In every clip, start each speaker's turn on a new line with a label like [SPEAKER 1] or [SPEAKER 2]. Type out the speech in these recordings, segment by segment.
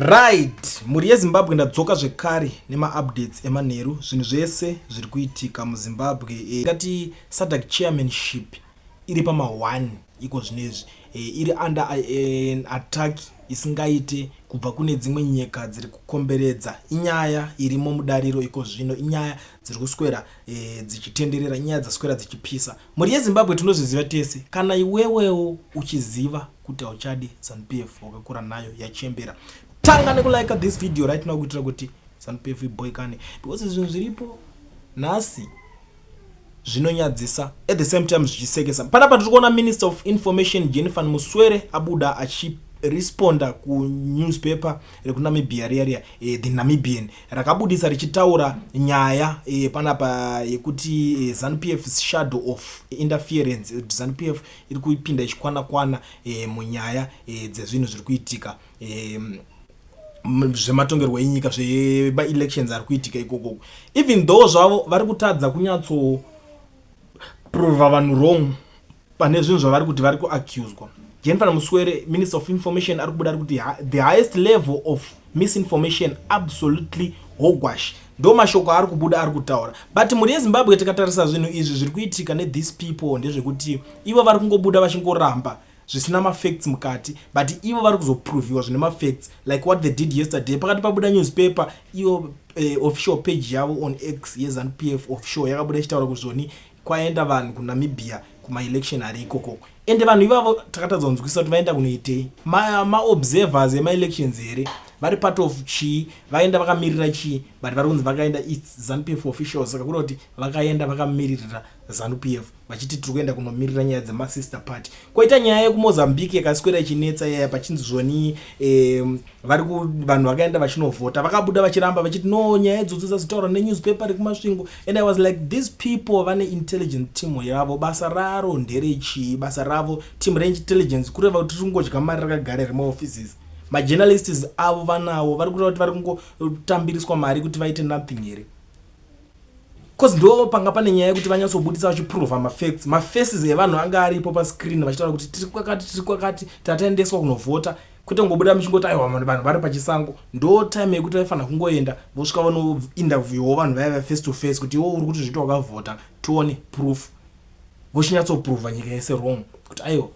[SPEAKER 1] Right, mhuri yeZimbabwe, ndadzoka zvekare nemaupdates emanheru, zvinhu zvese zviri kuitika muZimbabwe. Ngati SADC chairmanship iri pama1 iko zvinezvi, iri under an attack isingaite kubva kune dzimwe nyika dziri kukomberedza. Inyaya irimo mudariro iko zvino, inyaya dziri kuswera dzichitenderera, inyaya dzaswera dzichipisa. Mhuri yeZimbabwe, tinozviziva tese, kana iwewewo uchiziva kuti hauchadi ZANU PF wakakura nayo yachembera, tanga nekulike this video right now kuitira kuti ZANU PF iboikane, because zvinhu zviripo nhasi zvinonyadzisa, at the same time zvichisekesa. Panapa tiri kuona Minister of Information Jennifer Muswere abuda achiresponda kunewspaper rekuNamibia riya riya, The Namibian, rakabudisa richitaura nyaya panapa yekuti ZANU PF shadow of interference, ZANU PF iri kupinda ichikwana kwana munyaya dzezvinhu zviri kuitika zvematongerwo enyika, zvemaelections ari kuitika ikoko, even though zvavo vari kutadza kunyatsoprova vanhu wrong pane zvinhu zvavari kuti vari kuaccuswa. Jennifer Muswere, Minister of Information, ari kubuda ari kuti the highest level of misinformation, absolutely hogwash. Ndo mashoko ari kubuda ari kutaura. But mhuri yeZimbabwe, tikatarisa zvinhu izvi zviri kuitika nethese people, ndezvekuti ivo vari kungobuda vachingoramba zvisina mafacts mukati, but ivo vari kuzoproviwa zvine mafacts, like what they did yesterday. Pakati pabuda newspaper iyo, official page yavo on X yeZANU PF official yakabuda ichitaura kuzvoni kwaenda vanhu kuNamibia kumaelection ari ikoko. Ende vanhu ivavo takatadza kunzwisisa kuti vaenda kunoitei. Maobservers ma emaelections here? Vari part of chii? Vaenda vakamirira chii? But vari kunzi vakaenda, its ZANU PF officials, saka kuda kuti vakaenda vakamiririra ZANU PF, vachiti tiri kuenda kunomirira nyaya dzemasister party. Kwoita nyaya yekuMozambique yakaswera ichinetsa yaya, pachinzi zvoni vari vanhu vakaenda vachinovhota, vakabuda vachiramba vachiti no, nyaya idzodzo dzazotaurwa nenewspaper rekuMasvingo. And I was like, these people vane intelligent team yavo, basa raro nderechii? Basa ravo team reintelligence, kureva kuti tiri kungodya mari rakagara remaoffices, majournalists avo vanawo, vari kureva kuti vari kungotambiriswa mari kuti vaite nothing here? 'Cause ndo panga pane nyaya yekuti vanyatsobudisa vachiprova mafacts, mafaces evanhu anga aripo pascreen vachitaura kuti tiri kwakati, tiri kwakati, tataendeswa kunovhota, kwete kungobuda muchingoti aiwa, vanhu vari pachisango. Ndo time yekuti vaifanira kungoenda vosvika vanointerviewawo vanhu vaiva face to face kuti iwo uri kuti zviti wakavhota, tione proof, vochinyatsoprova nyika yese wrong kuti aiwa,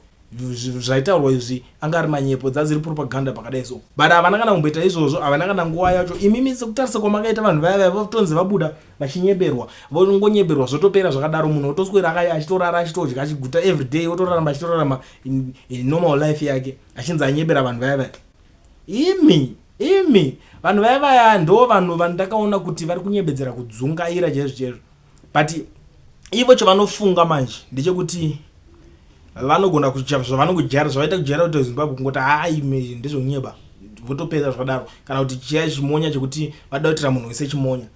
[SPEAKER 1] zvaitaurwa izvi anga ari manyepo, dzadziri propaganda pakadai. So but havana kana kumboita izvozvo, havana kana nguva yacho. Imimi sekutarisa kwamakaita vanhu vaya vaya votonzi vabuda vachinyeberwa, vongonyeberwa, zvotopera zvakadaro. Munhu otoswera achitorara, achitodya, achiguta everyday, otorarama, achitorarama in normal life yake, achinzi anyebera vanhu vaya vaya. Imi imi, vanhu vaya vaya ndo vanhu vandakaona kuti vari kunyebedzera kudzungaira chaizvo chaizvo. But ivo chavanofunga manje ndechekuti vanogona zvavanongojara, zvavaita kujara kuti Zimbabwe kungoti hai, ndezvekunyeba, votopedza zvakadaro, kana kuti chiya chimonya chekuti vada kuitira munhu wese chimonya.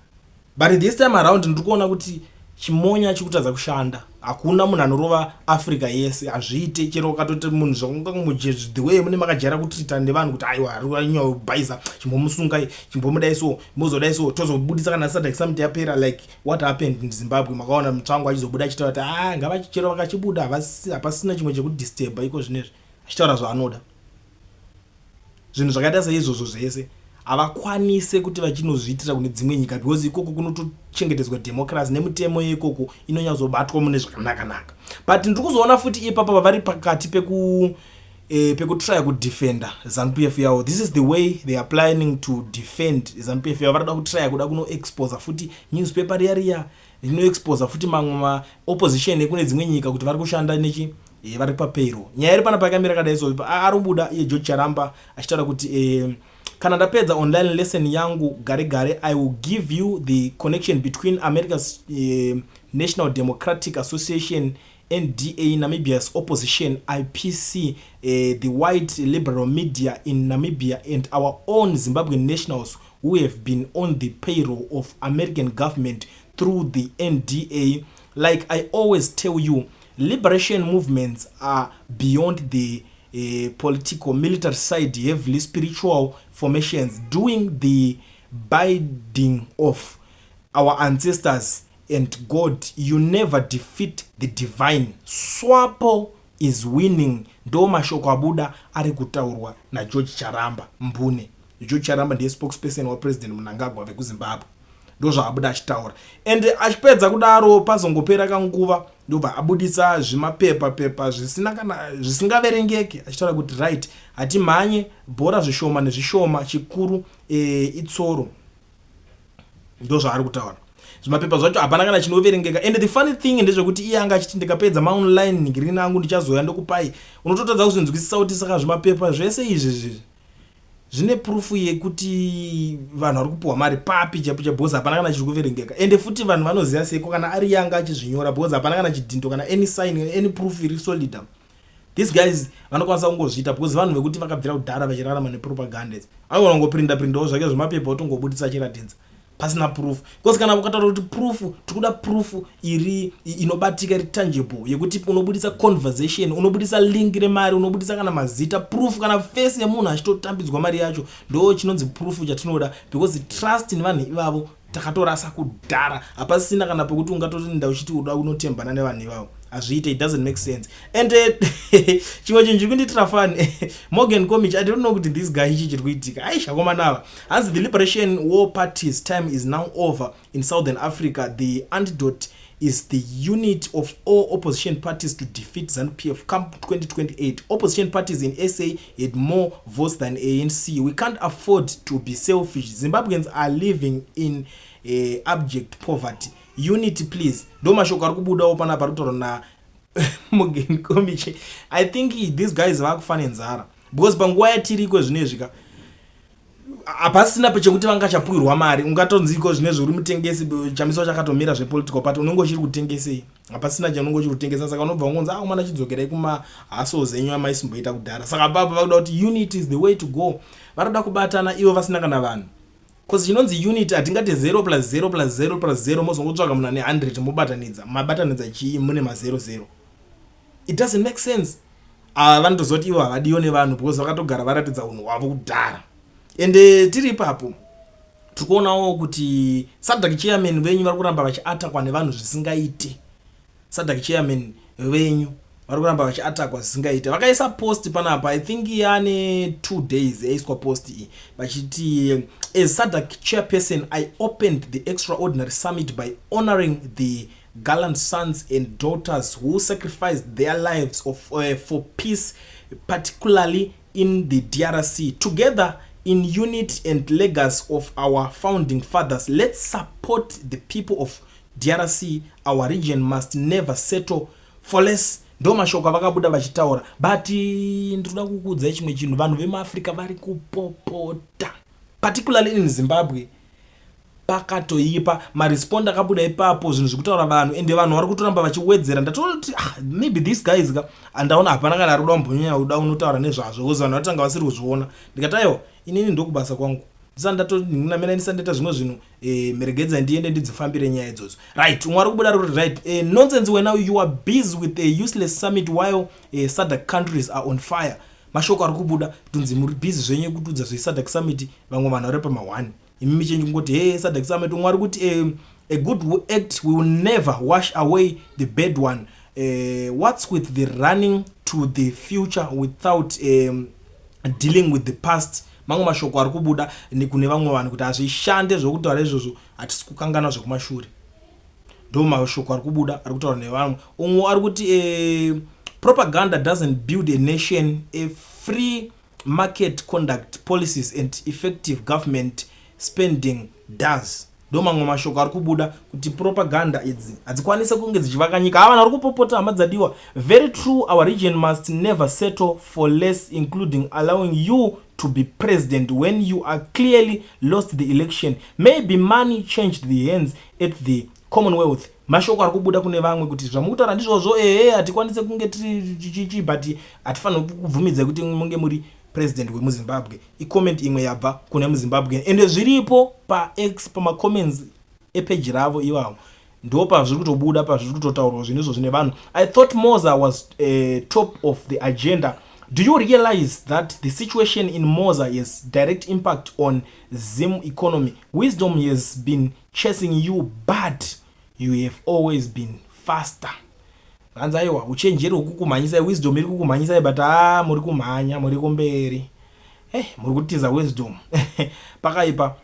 [SPEAKER 1] But this time around ndiri kuona kuti chimonya chikutadza kushanda. Hakuna munhu anorova Africa yese, hazviite. Chero ukatoti munhu zvakungamuje, the way mune makajara kutreata nevanhu kuti aiwa, arinyobhaisa, chimbomusungai, chimbomudai, so mozodai, so tozobudisa kana SADC summit yapera, like what happened in Zimbabwe. Makaona Mutsvango achizobuda achitaura kuti a ah, ngavachero vakachibuda, hapasina chimwe chekudisturba iko zvinezvi, achitaura zvaanoda. Zvinhu zvakaita saizvozvo zvese havakwanise kuti vachinozviitira kune dzimwe nyika, because ikoko kunotochengetedzwa democracy nemitemo yeikoko inonyatsobatwa mune zvakanaka-naka. But ndiri kuzoona futi ipapa vari pakati pekutrya kudefenda ZANU PF yavo. This is the way they are planning to defend ZANU PF yavo. Varikuda kutrya kuda kunoexposa futi newspaper riya riya rinoexposa futi mamwe maopposition ekune dzimwe nyika kuti vari kushanda nechi vari papayroll. Nyaya iri panapa yakamira kadai. So ari kubuda iye George Charamba achitaura kuti kana ndapedza online lesson yangu gare gare, I will give you the connection between America's National Democratic Association, NDA, Namibia's opposition IPC, the white liberal media in Namibia and our own Zimbabwean nationals who have been on the payroll of American government through the NDA. Like I always tell you, liberation movements are beyond the political military side, heavily spiritual formations doing the bidding of our ancestors and God. You never defeat the divine. SWAPO is winning. Ndo mashoko abuda ari kutaurwa naGeorge Charamba mbune. George Charamba ndiye spokesperson waPresident Mnangagwa vekuZimbabwe. Ndozvaabuda achitaura, and achipedza kudaro, pazongopera kanguva, ndobva abudisa zvimapepa pepa zvisina kana zvisingaverengeke, achitaura kuti, "Right, hatimhanye bhora, zvishoma nezvishoma, chikuru itsoro." Ndo zvaari kutaura. Zvimapepa zvacho hapana kana chinoverengeka. And the funny thing ndezvekuti iye anga achiti, "Ndikapedza maonline green angu, ndichazoya ndokupai." Unototadza kuzvinzwisisa kuti saka zvimapepa zvese izvi zvine proof yekuti vanhu vari kupiwa mari papi chaipo chaipo? Because hapana kana chiri kuverengeka. Ende futi vanhu vanoziva seko kana ari yanga achizvinyora? Because hapana kana chidhindo, kana any sign, any proof iri solid. These guys vanokwanisa kungozviita because vanhu vekuti vakabvira kudhara vachirarama nepropaganda idzi. Anogona kungoprinda prindawo zvake zvemapepa, otongobudisa achiratidza pasina proof, because kana ukataura kuti proof, tikuda proof iri inobatika, iri tangible, yekuti unobudisa conversation, unobudisa link remari, unobudisa kana mazita, proof, kana face yemunhu achitotambidzwa mari yacho. Ndo chinonzi proof chatinoda, because trust nevanhu ivavo takatorasa kudhara. Hapasina kana pekuti ungatoenda uchiti uda unotembana nevanhu ivavo. Hazviite, it doesn't make sense. And chimwe chinhu chiri kundiitira fun, Morgan Komichi, I don't know kuti this guy, ichi chiri kuitika. Aishakomana ava, hanzi, "The liberation war parties' time is now over in Southern Africa. The antidote is the unity of all opposition parties to defeat ZANU-PF come 2028. Opposition parties in SA had more votes than ANC. We can't afford to be selfish. Zimbabweans are living in abject poverty. Unity, please." Ndo mashoko ari kubudawo panapa, ari kutaura na Morgan Komichi. I think these guys vakufa nenzara, because panguva yatiriko zvinezvi ka, hapasina pechekuti vangachapwirwa mari. Ungatonziko zvinezvi uri mutengesi, Chamisa chakatomira zvepolitical party, unenge uchiri kutengesei? Hapasina chaunenge uchiri kutengesa. Saka unobva ungonzi, "Akomana, chidzokerai kumahustles enyu amaisimboita kudhara." Saka papo vakuda kuti unity is the way to go. Varikuda kubatana ivo vasina kana vanhu, because chinonzi unity, hatingati 0 plus 0 plus 0 plus 0, mozongotsvaka munhu ane 100, mobatanidza. Mabatanidza chii mune ma0 0? It doesn't make sense. Ava vanotoziva kuti ivo havadiwo nevanhu, because vakatogara varatidza unhu hwavo kudhara. Ende tiri ipapo, tiri kuonawo kuti SADC chairman venyu vari kuramba vachiatakwa nevanhu zvisingaiti. SADC chairman venyu vari kuramba vachiatakwa zvisingaiti. Vakaisa post panapa, I think yane 2 days yaiswa post iyi, vachiti, "As SADC chairperson, I opened the extraordinary summit by honoring the gallant sons and daughters who sacrificed their lives for peace, particularly in the DRC. Together in unity and legacy of our founding fathers, let's support the people of DRC. Our region must never settle for less." Ndo mashoko avakabuda vachitaura. But ndinoda kukuudzai chimwe chinhu: vanhu vemuAfrica vari kupopota, particularly in Zimbabwe. Pakatoipa maresponse akabuda ipapo, zvinhu zviri kutaura vanhu, ende vanhu vari kutoramba vachiwedzera. Ndatoti, "Ah, maybe these guys ka." Andaona hapana kana ari kuda kumbonyanya kuda unotaura nezvazvo, because vanhu vatanga vasiri kuzviona. Ndikati, "Aiwa, inini ndokubasa kwangu, ndisati ndatonamira, ndisati ndaita zvimwe zvinhu, meregedza ndiende ndidzifambire nyaya idzodzo." Right, umwe ari kubuda ari kuti, "Right, nonsense wena. You are busy with a useless summit while SADC countries are on fire." Mashoko ari kubuda kutonzi muri busy zvenyu kutudza zveSADC summit, vamwe vanhu vari pama1, imi michenji kungoti, "He, SADC summit." Umwe ari kuti, "A good act will never wash away the bad one. What's with the running to the future without dealing with the past?" Mamwe mashoko ari kubuda kune vamwe vanhu kuti hazvishande zvokutaura izvozvo, hatisi kukangana zvekumashure. Ndo mashoko ari kubuda ari kutaura nevamwe. Umwe ari kuti, "Propaganda doesn't build a nation. A free market conduct policies and effective government spending does." Ndo mamwe mashoko ari kubuda kuti propaganda idzi hadzikwanisi kunge dzichivaka nyika. Ava vanhu vari kupopota, hama dzadiwa. "Very true. Our region must never settle for less, including allowing you to be president when you are clearly lost the election. Maybe money changed the hands at the Commonwealth." Mashoko ari kubuda kune vamwe kuti zvamukutaura ndizvozvo, ehe, hatikwanisi kunge tiri chichi, but hatifaniri kubvumidza kuti munge muri president wemuZimbabwe. Icomment imwe yabva kune muZimbabwe, ende zviripo paX, pamacomments epeji ravo ivavo, ndo pazviri kutobuda, pazviri kutotaurwa zvinhu izvozvo nevanhu. "I thought Moza was top of the agenda. Do you realize that the situation in Moza has direct impact on Zim economy? Wisdom has been chasing you, but you have always been faster." Hanzi, aiwa, uchenjeri hwekukumhanyisai, wisdom iri kukumhanyisai, but a muri kumhanya, muri kumberi. Hey, muri kutiza wisdom. Pakaipa.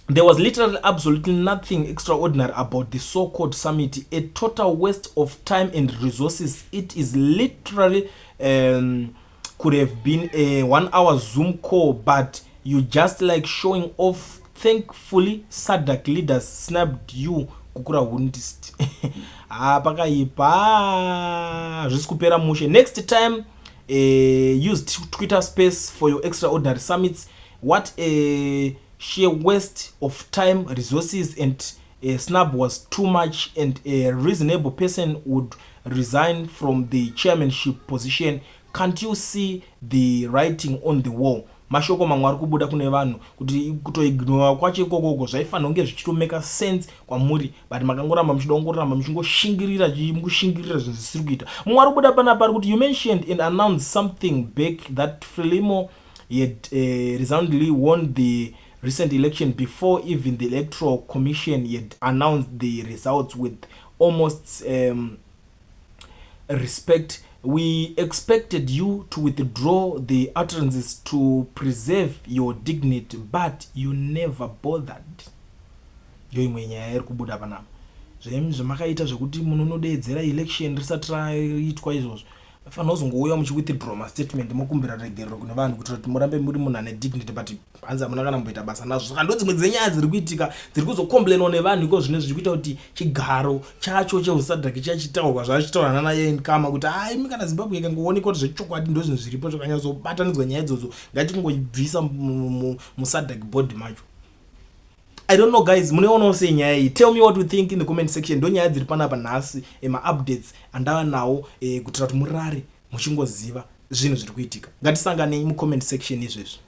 [SPEAKER 1] There was literally absolutely nothing extraordinary about the so-called summit, a total waste of time and resources. It is literally could have been a 1 hour Zoom call, but you just like showing off. Thankfully, SADC leaders snubbed you. Gukurahundi. Ah, pakaipa, zvisi kupera mushe. Next time, use Twitter Space for your extraordinary summits. What a sheer waste of time, resources and a snub was too much, and a reasonable person would resign from the chairmanship position. Can't you see the writing on the wall? Mashoko mamwe ari kubuda kune vanhu kuti kutoignora kwacho ikokoko zvaifanira kunge zvichitomeka sense kwamuri, but makangoramba muchida kungoramba muchingoshingirira, mukushingirira zvinhu zvisiri kuita. Mumwe ari kubuda panapa ari kuti, "You mentioned and announced something back that Frelimo had resoundingly won the recent election before even the Electoral Commission had announced the results. With almost respect, we expected you to withdraw the utterances to preserve your dignity, but you never bothered." Yo, imwe nyaya iri kubuda panapa, zvemakaita zvekuti munonodeedzera election risati raitwa, izvozvo fanira kuzongouya muchiwithdraw mastatement, mokumbira regerero kune vanhu kuitira kuti murambe muri munhu ane dignity, but hanzi hamuna kana mboita basa nazvo. Saka ndo dzimwe dzenyaya dziri kuitika, dziri kuzocomplainwa nevanhu iko zvino, zviri kuita kuti chigaro chacho cheuSADC chachitaurwa zvachitaurwa nana Ian Khama kuti ai, imi, kana Zimbabwe ikangoonekwa kuti zvechokwadi ndo zvinhu zviripo zvakanyatsobatanidzwa nyaya idzodzo, ngatingoibvisa muSADC board macho. I don't know, guys, munoionawo sei nyaya iyi? Tell me what you think in the comment section. Ndo nyaya dziri panapa nhasi, maupdates andava nawo, kuitira kuti murare muchingoziva zvinhu zviri kuitika. Ngatisanganei mucomment section izvezvi.